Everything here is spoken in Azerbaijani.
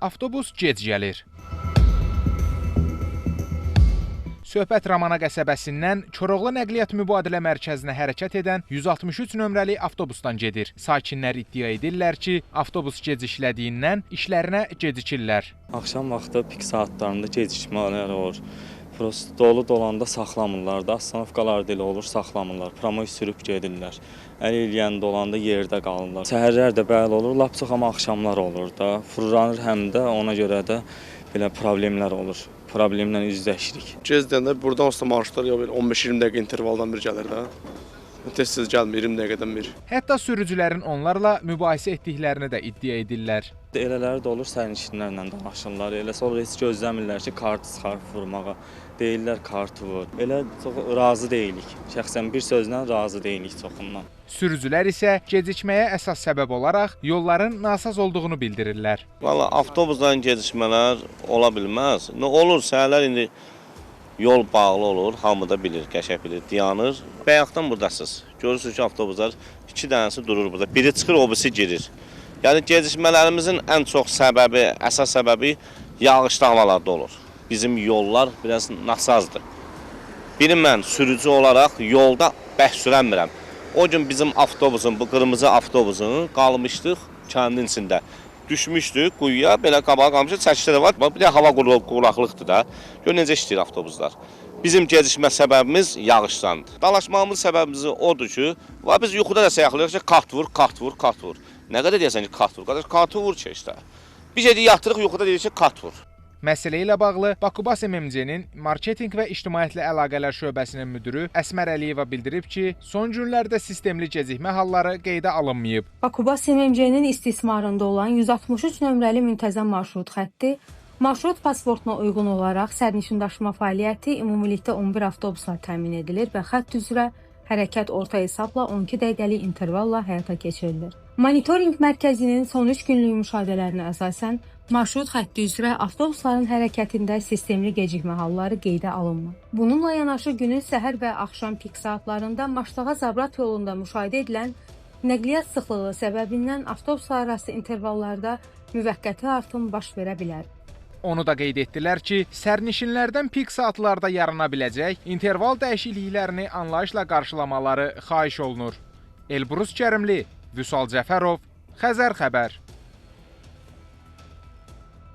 avtobus gec gəlir. Söhbət Ramana qəsəbəsindən Koroğlu Nəqliyyat Mübadilə Mərkəzinə hərəkət edən 163 nömrəli avtobusdan gedir. Sakinlər iddia edirlər ki, avtobus gec işlədiyindən işlərinə gecikirlər. Axşam vaxtı pik saatlarında gecikmələr olur. Prosto dolu dolanda saxlamırlar da, astanovkalar da elə olur, saxlamırlar. Promoy sürüb gedirlər. Əl eləyən dolanda yerdə qalırlar. Səhərlər də bəli olur, lap çox amma axşamlar olur da. Fırlanır həm də, ona görə də belə problemlər olur. Problemlə üzləşirik. Gec deyəndə buradan olsa marşrutlar ya 15-20 dəqiqə intervaldan bir gəlir də. Tez-tez gəlmir, 20 dəqiqədən bir. Hətta sürücülərin onlarla mübahisə etdiklərini də iddia edirlər. Elələri də olur, sərnişinlərlə danışırlar. Eləsi olur, heç gözləmirlər ki, kartı çıxarıb vurmağa. Deyirlər, kartı vur. Elə çox razı deyilik. Şəxsən bir sözlə razı deyilik çoxundan. Sürücülər isə gecikməyə əsas səbəb olaraq yolların nasaz olduğunu bildirirlər. Valla avtobusdan gecikmələr ola bilməz. Nə olur, səhərlər indi yol bağlı olur, hamı da bilir, qəşəng bilir, dayanır. Bayaqdan buradasınız. Görürsünüz ki, avtobuslar iki dənəsi durur burada. Biri çıxır, o birisi girir. Yəni gecikmələrimizin ən çox səbəbi, əsas səbəbi yağışlı havalarda olur. Bizim yollar biraz nasazdır. Biri mən sürücü olaraq yolda bəhs sürənmirəm. O gün bizim avtobusun, bu qırmızı avtobusun qalmışdıq kəndin içində. Düşmüşdük quyuya, belə qabağa qalmışdıq, çəkişdə də var. Bir də hava quraqlıqdır da. Gör necə işləyir avtobuslar. Bizim gecikmə səbəbimiz yağışdandır. Dalaşmağımız səbəbimiz odur ki, biz yuxuda da sayaqlıyıq ki, kart vur, kart vur, kart vur. Nə qədər deyəsən ki, kart vur, qardaş, kartı vur ki, işte. Biz edik yatırıq, yuxuda deyirik ki, kart vur. Məsələ ilə bağlı Bakubas MMC-nin Marketinq və İctimaiyyətlə Əlaqələr Şöbəsinin müdürü Əsmər Əliyeva bildirib ki, son günlərdə sistemli gecikmə halları qeydə alınmayıb. Bakubas MMC-nin istismarında olan 163 nömrəli müntəzəm marşrut xətti marşrut pasportuna uyğun olaraq sərnişin daşıma fəaliyyəti ümumilikdə 11 avtobusla təmin edilir və xətt üzrə hərəkət orta hesabla 12 dəqiqəlik intervalla həyata keçirilir. Monitorinq mərkəzinin son 3 günlük müşahidələrinə əsasən marşrut xətti üzrə avtobusların hərəkətində sistemli gecikmə halları qeydə alınmır. Bununla yanaşı günün səhər və axşam pik saatlarında Maştağa-Zabrat yolunda müşahidə edilən nəqliyyat sıxlığı səbəbindən avtobuslar arası intervallarda müvəqqəti artım baş verə bilər. Onu da qeyd etdilər ki, sərnişinlərdən pik saatlarda yarana biləcək interval dəyişikliklərini anlayışla qarşılamaları xahiş olunur. Elbrus Kərimli, Vüsal Cəfərov, Xəzər Xəbər.